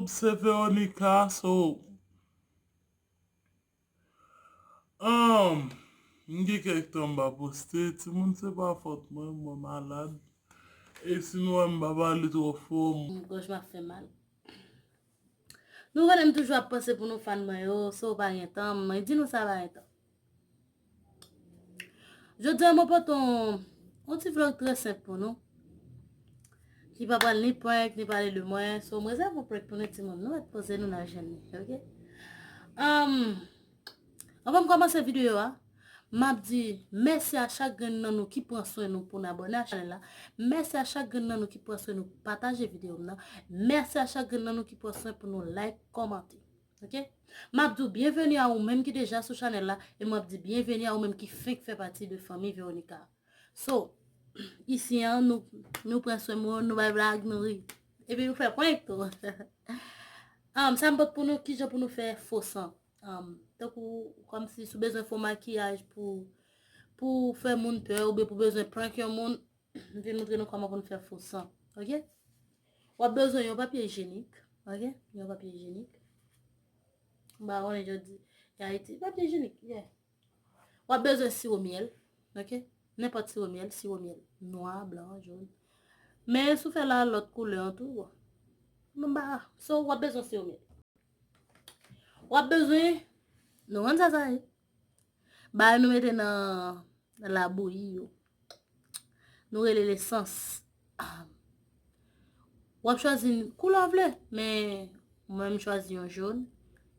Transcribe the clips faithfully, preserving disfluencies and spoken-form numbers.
Se Veronica, so, um, m gen kèk tan m pa poste, timoun, se pa fòt mwen, mwen malad. E si nou wè m pa pale twò fò, m- Gòj m ap fè mal. Nou konnen m toujou ap panse pou nou fan mwen yo, so pa gen tan, mwen di nou sa pa gen tan. Jodi a, mwen pote yon, yon ti vlog trè senp pou nou. Ki pa pral ni prank, ni pale de mwen. So, mwen se pou prank pou nou timoun. Nou mèt poze nou nan jèn li, oke? Um, anvan m kòmanse videyo a, m ap di mèsi a chak grenn nan nou ki pran swen nou pou n abòne a chanèl la. Mèsi a chak grenn nan nou ki pran swen nou pataje videyo m nan. Mèsi a chak grenn nan nou ki pran swen pou nou like, kòmante. Oke? M ap di w byenveni a ou menm ki deja sou chanèl la, e m ap di byenveni a ou menm ki fenk fè pati de fanmi Veronica. So, isi an, nou, nou pran swen moun, nou bay blag, nou ri. Epi nou fè prank tou. Um, sa m pote pou nou, kijan pou nou fè fo san. Um, tankou, kòmsi si w bezwen fè yon makiyaj pou, pou fè moun pè, oubyen pou bezwen prank yon moun, m vin montre nou kòman pou nou fè fo san, oke? W ap bezwen yon papye ijyenik, oke? Yon papye ijyenik. M pa konnen jan di, e Ayiti, papye ijyenik, yeah. W ap bezwen siwo myèl, oke? Nenpòt siwo myèl, siwo myèl nwa, blan, jòn. Men si w fè la lòt koulè an tou, bon. M pa, so w ap bezwen siwo myèl. W ap bezwen, nou konn sa sa ye. Bagay nou mete nan, nan labouyi yo. Nou rele lesans. W ap chwazi koulè w vle, men mwen m chwazi yon jòn,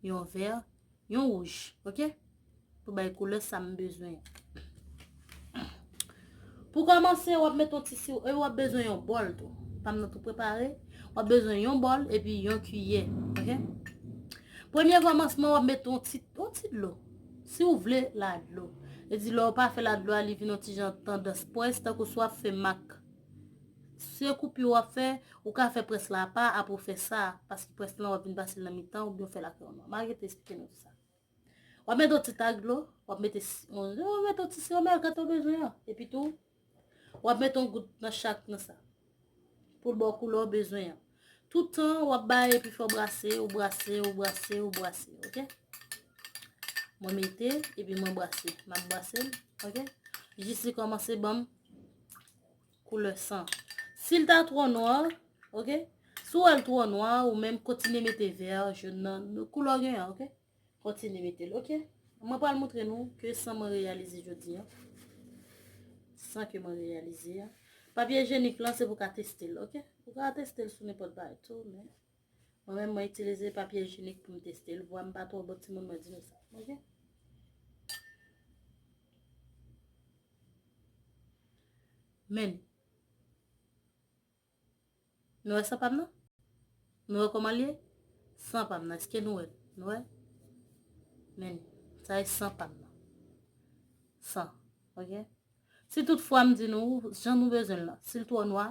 yon vè, yon wouj, oke? Pou bay koulè sa m bezwen an. Pou kòmanse, w ap met yon ti siwo, e w ap bezwen yon bòl tou. Pa m nan tou prepare. W ap bezwen yon bòl epi yon kiyè, oke? Premye kòmansman, w ap met yon ti, yon ti dlo. Si w vle la dlo. E di lè w pa fè la dlo a, li vin yon ti jan tandans près, tankou si w ap fè mak. Se koupi w ap fè, ou ka fè près la apa, apre w fè sa, paske près lan w ap vin pase l nan mitan, oubyen w fè l ak yon nwa. M a rete esplike nou sa. W ap met yon ti tak dlo, w ap mete s-, yon, w ap met yon ti siwo myèl kantè w bezwen an. Epi tou, w ap met yon gout nan chak nan sa. Pou l ba w koulè w bezwen an. Tout tan, w ap bay epi fè w brase, ou brase, ou brase, ou brase, oke? Mwen mete, epi mwen brase. M ap brase l, oke? Jis li kòmanse ban m koulè san. Si l ta twò nwa, oke? Si w wè l twò nwa, ou menm kontinye mete vè, jòn nan, koulè w gen an, oke? Kontinye mete l, oke? Mwen pral montre nou ke san mwen reyalize jodi a. San ke mwen reyalize a. Papye ijyenik lan, se pou w ka teste l, oke? Ou ka teste l sou nenpòt bagay tou, men mwen menm, mwen itilize papye ijyenik pou m teste l. Vwa m pa twò bon, timoun, mwen di nou sa, oke? Men, nou wè san pa m nan? Nou wè kòman l ye? San pa m nan. Èske nou wè l? Nou wè? Men, sa e san pa m nan. San. Oke? Si tout fwa m di nou, jan nou bezwen l lan, si l twò nwa,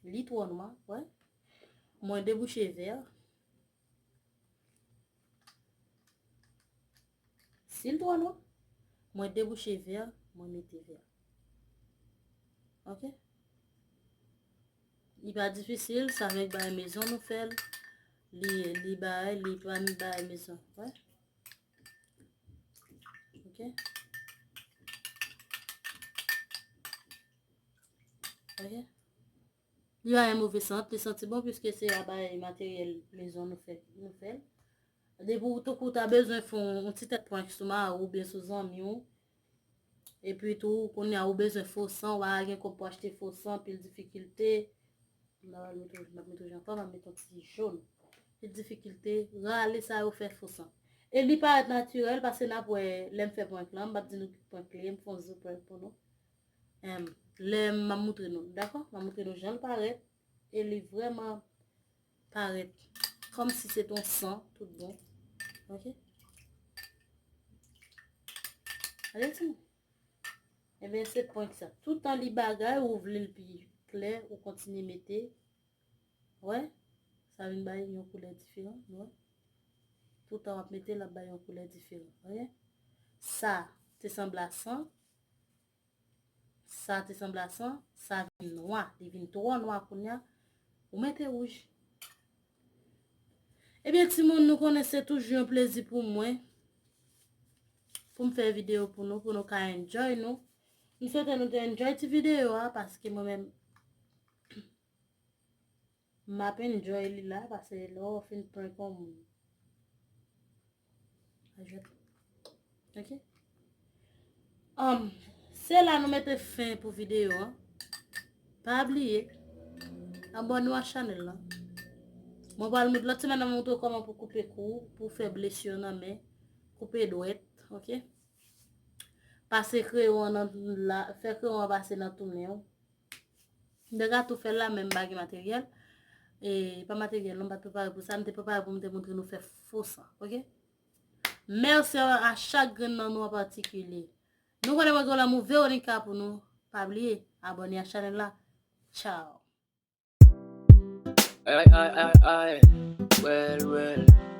li twò nwa, wè? Mwen debouche vè. Si l twò nwa, mwen debouche vè, mwen mete vè. Oke? Li pa difisil, sa vèk bagay mezon nou fè l. Li, li bagay, li pa ni bagay mezon. Wè? Oke? Oke? Li pa gen move sant, li santi bon, piske se a bagay materyèl mezon nou fè, nou fè l. Depi w, tankou w ta bezwen fè yon, yon ti tèt prank sou mari w oubyen sou zanmi w, epi tou, kounye a ou bezwen fo san, ou pa gen kòb pou achte fo san, anpil difikilte. M pa pral mete, m ap mete wouj ankò, m ap mete yon ti jòn. Anpil difikilte, rale sa yo fè fo san. E li parèt natirèl, paske n ap wè, lè m fè prank lan, m p ap di nou ki prank li ye, m fè yon zo prank pou nou. Em, lè m ap moutre nou, dakò? M ap moutre nou jan l parèt. E li vrèman parèt kòmsi se t yon san, tout bon. Oke? Gade ti. Ebyen, se prank sa. Toutan li bagay, ou vle l pi klè, ou kontinye mete. Wè? Sa vin bay yon koulè diferan, wè? Toutan w ap mete, l ap bay yon koulè diferan. Wè? Sa te sanble a san. Sa te sanble a san, sa vin nwa. Li vin twò nwa kounye a. Ou mete wouj. Ebyen, timoun, nou konnen se toujou yon plezi pou mwen pou m fè videyo pou nou, pou nou ka enjoy nou. M swete nou te enjoy ti videyo a, paske mwen menm, m ap enjoy li la, paske lè w fin prank yon moun. Ok? Um, se la nou mete fen pou videyo an. Pa bliye abòne a chanèl la. Mwen pral moutre lòt semèn nan, mwen moutre w kòman pou koupe kou, pou fè blesi nan men, koupe dwèt, ok? Pase kreyon an nan la, fè kreyon an pase nan tou men w. M te ka tou fè l la, men m pa gen materyèl. E pa materyèl, non, m pa t prepare pou sa. M te prepare pou m te moutre nou fè fo san, ok? Mèsi a chak grenn nan nou an patikilye. Nou konnen mwen gen lanmou Veronica pou nou. Pa bliye abòne a chanèl la. Ciao. Ay, ay, ay, ay. Well, well.